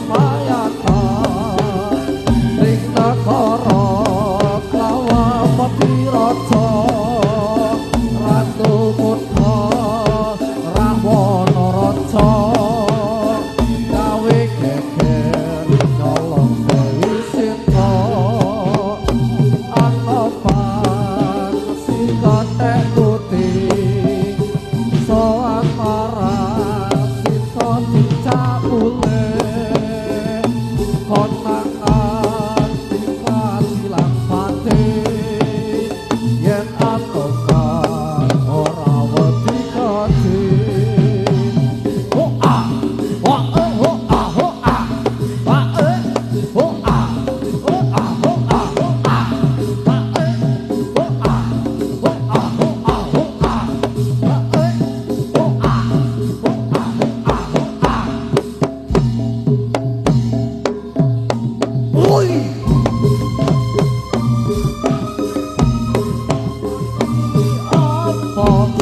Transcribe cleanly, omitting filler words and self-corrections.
Mayata ning negara Klawapati raja Ratu Kutha Rahwana raja gawe geger nyolong Dewi Sinta Anoman si kothek putih sowan marang Sinta dicapule konangan dipatilang pati yen Anoman ora wedi kaji. Ho ah wa e ho ah ho ah wa e ho ah ho ah ho ah ho ah wa e ho ah ho ah ho ah ho ah wa e ho ah ho ah ho ah ho ah. Oi. Apa